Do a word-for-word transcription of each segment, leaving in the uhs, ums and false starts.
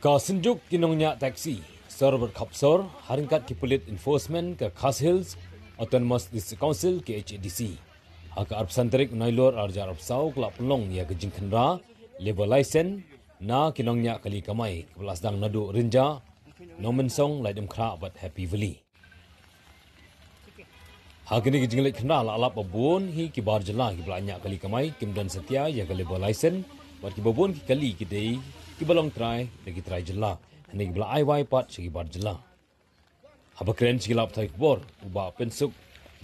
Ka Synjuk ki nongñiah taxi sor bad khapsor ha ryngkat ki pulit enforcement ka Khasi Hills Autonomous District Council, K H A D C, ha ka arphew san tarik u Nailur arhajar arphew saw ka la pynlong ïa ka jingkhynra labour license na ki nongñiah kali kamai kaba la sdang naduh Rynjah, Nongmynsong, Laitumkhrah bad Happy Valley. Ha kane ka jingleit khynra la ïalap ba bun hi ki bar jylla kiba la ñiah kali kamai kim don satia ïa ka labour license, bad kiba bun ki kali ki dei kiba long trai da ki trai jylla, hynrei kiba la ai wai pat sha ki bar jylla. Haba kren sha ki lad pathai khubor, u Bah Pynsuk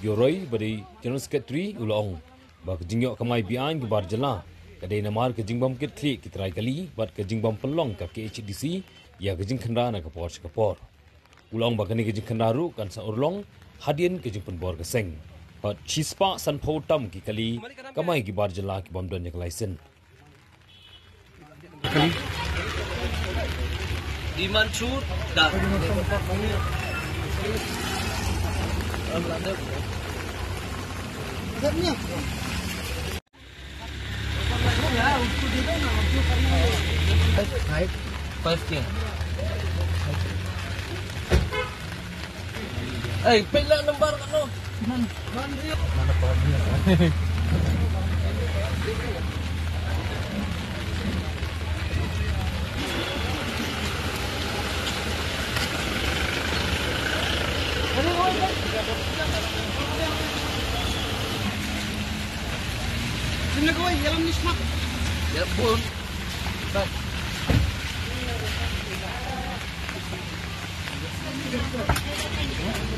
Ïew Roy ba dei General Secretary u la ong ba ka jingïoh kamai beaiñ ki bar jylla ka dei namar ka jingbym kit khlieh ki trai kali bad ka jingbym pynlong ka K H A D C ïa ka jingkhynra na ka por sha ka por. U la ong ba kane ka jingkhynra ruh kan sa urlong hadien ka jingpynbor ka seng. Bad shispah sanphew tam ki kali kamai ki bar jylla kibym don ïa ka license. Iman Chut, da. Five K. Eh, pila number kano? Mana kau ni? Sini kau, jalan ni, Smak. Ya pun.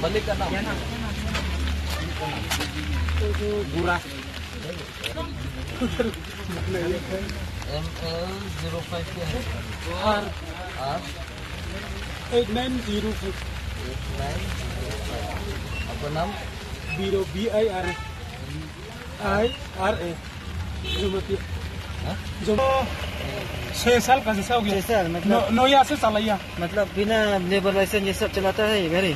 Balik ka enam. Gurah. M L zero five ya. R. R. Eight nine zero five. Eight nine zero five. Apa nama? Biro, B I R A. I R A. Zomatia. हाँ? Zom-, छह साल का, छह साल हो गया। छह साल, मतलब नौ, नौ या से चला या। मतलब बिना लेबर लाइसेंस ये सब चलाता है ये गाड़ी?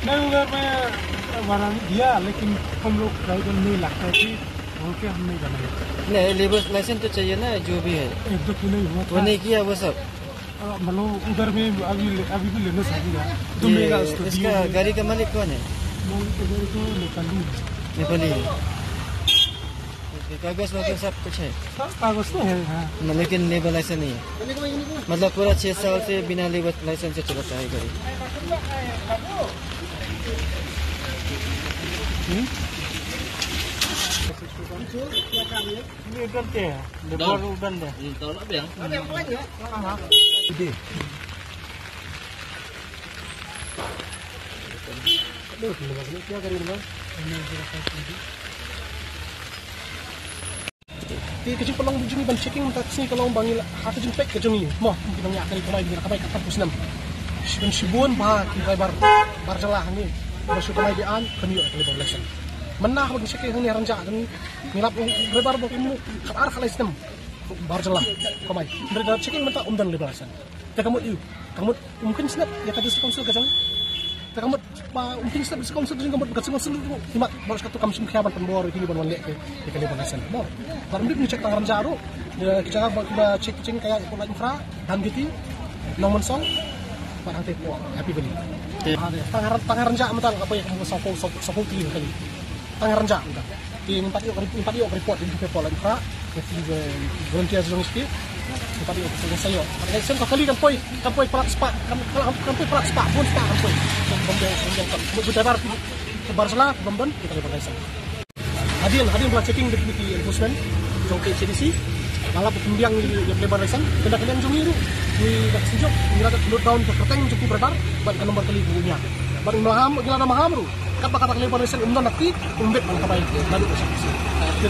नहीं, उधर में वारंट दिया, लेकिन हम लोग ड्राइवर नहीं लगता है कि वहाँ पे हम नहीं बनाए। नहीं, लेबर लाइसेंस तो चाहिए ना, जो भी है। एक दो की नहीं हुआ वो था। नहीं किया वो सब। आ, मतलब उधर में अभी ले-, अभी भी लेने से अभी यार। तो ये मेरा उसको इसका दिए। गाड़ी का मालिक कौन है? मालिक तो गाड़ी तो नेपाली है। नेपाली है। ओके, कागज वगैरह सब कुछ है? सब कागज तो है, हाँ। न-, लेकिन लेबर लाइसेंस नहीं है। मतलब पूरा छह साल से बिना लेबर लाइसेंस से चलाता है गाड़ी। हम्म? Ini udah deh, lebar udah deh. Hmm, tahu lah, Bang. Ide. Aduh, lebar ni, kya kari lebar? Te ka jingpynlong jong ngi ban checking mynta ka sngi ka long ba ngi la, ha ka jingpeit ka jong ngi, mo, ngi nang ïa kari kamai, ngi la kamai katto katne snem. Shibun shibun ba ki driver bar jylla hangne ba shu kamai beaiñ, kam ïoh ka labour license. Mynta haba ngi checking hangne ha Rynjah, ngi lap u driver ba kum khatar khatlai snem bar jylla kamai. Hynrei da checking mynta um don labour license. Te ka mut ïa u, ka mut um kheiñ sngap ïa ka District Council ka jong. Te ka mut ba um kheiñ sngap District Council ka jong, ka mut ka District Council ruh imat baroh shi katta kam shim khia ban pynbor ïa kine ban wan leh ïa ka labour license. Mo, bad ym dei ban check tang ha Rynjah ruh. Ïa ki jaka ba kiba check, check ka ïa ka Laitumkhrah, Dhankheti, Nongmynsong bad hangtei hapoh Happy Valley. Te tang ha, tang ha Rynjah mynta ka poi ka sawphew, sawphew tylli kali. Tang ha Rynjah mynta. Te ngim pat ïoh, ngim pat ïoh ka report, ngim pat ïoh ka report Laitumkhrah. Te ki, eh, volunteer jong ngi, ngim pat ïoh ka report. Ka license ka kali kan poi, kan poi palat spah, kan, kan, kan poi palat spah, bun spah kan poi. Bym don, bym don, bym don, bym don, bym don, bym don. Hadien, hadien ba la checking da ki enforcement jong K H A D C, la lap ban pynbiang ïa ka labour license, te na ka liang jong ngi ruh, ngi da ka Synjuk ngi la note down ka kyrteng jong u driver bad ka number kali ba u ñiah. Bad ngi la maham, ngi la da maham ruh. Katba kata ka labour license um don ha kti, um bit ban kamai naduh ka sha ka sha. Te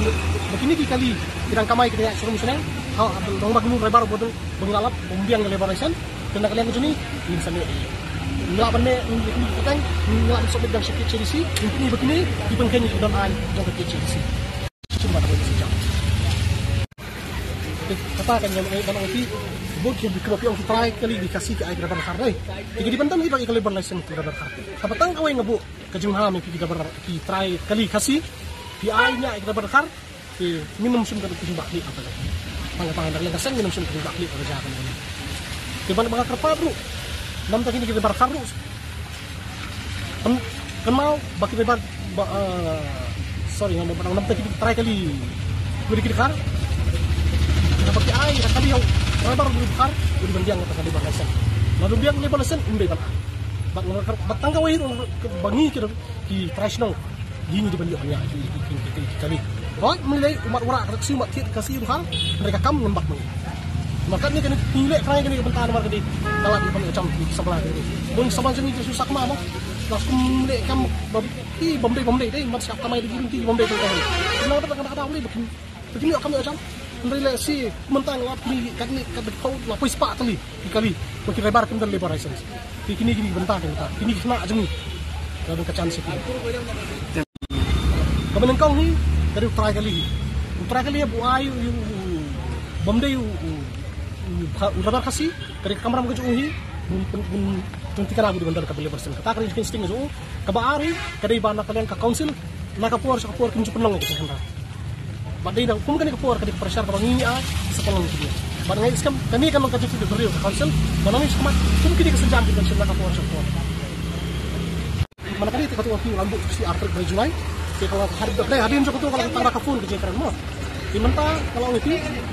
ba kine ki kali ki dang kamai, ki dang ïaid sharum shaneng, ha, long ba kine ki driver ba dang, ba ngi la lap ban pynbiang ka labour license. Te na ka liang jong ngi, ngin sa leh. Ngi lah ban leh, ngi, ngi, ngi, ngi lah ban submit biang sha K H A D C, ngi pyni ba kine ki pynkheiñ ki don aiñ jong ka K H A D C. Shisha ba da ban shisha. Te kata ka ñiam, eh, ban ong ïa phi, bun ki, ki, ki ong ki trai kali ki Khasi ki ai ki driver dkhar, eh. Te ki dei ban don ki, ki labour license ki driver dkhar. Haba tang kawei nga buh ka jingbha ïa phi ki driver, ki trai kali Khasi, ki ai ñiah ki driver dkhar. Te ngin ym shim ka jingbakla kata. Tang, tang da ka liang ka seng ngin ym shim ka jingbakla kata, ka jaka kane. Ki ban ba nga kyrpad ruh. Namta kine ki bar kar ruh. Kan, kan mau ba ki bar ba, ah, sorry, ngam ba namta ki trai kali. Guri ki kar. Ba ki ai ka kali hau. Trai bar guri kar. Guri ban biang ka kali bar lesen. Lada biang kali bar lesen, um dei ban. Ba nga kyrpad ba tang kawei ruh ba ngi ki ki trai shnong. Ngi ngi dei ban ïoh ban ïa ki, ki, ki, ki, ki kali. Hooid, mynlei u mat u rah ka siew mat thied ka siew bha, hynrei ka kam ngim bak mynlei. Namar katne kane ngi leh trai kane ka bynta namar kane ka lad ban ïoh jam ki samla kane. Bun samla jong ngi ki shu sak ma mo. Las kum leh kam ba ki bym dei bym dei dei, mat siap kamai dei ki bym dei bym dei. Namar kata kata kata ba kin Te kine kam ïoh jam. Hynrei lehse mynta nga la plie katne katne ka pau la poi spah tylli ki kali. Ba ki driver kim don labour license. Te kine kine ki bynta ki bynta. Kine ki khynnah jong ngi. Ka don ka chance ki. Kaba nyngkong hi ka dei u trai kali hi. U trai kali hi ba u ai u, u, u, bym dei u, u, u, u driver Khasi, ka dei ka kamram ka jong u hi. Bun bun bun tang tikara ba u dei ban don ka labour license. Kata ka dei ka instinct ka jong u. Kaba ar hi ka dei ba na ka liang ka council na ka por sha ka por kim ju pynlong ïa ka jingkhynra. Bad dei na kum kane ka por ka dei ka pressure kaba ngi ngi ai sa ka long kine. Bad ngi skhem kane ka long ka jingkit ka council. Ba ngi skhem kum kine ka synjam ki council na ka por sha ka por. Mana kane te ka tu ki lambu si artik bai July. Te ka long hadien jong ka tu ka long tang ka phone ka jingkren mo. Te mynta ka long ngi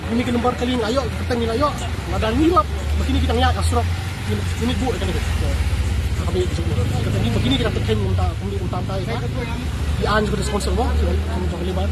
kine ki number kali ngi la ïoh, ka teng ngi la ïoh. Lada ngi lap ba kine ki dang ïaid ha surok. Ngi ngi buh kane ka. Ka bi jong ka teng ngi ba kine ki dang teng mynta kum ni mynta mynta. Ki aiñ jong ka sponsor mo. Jong ka libar.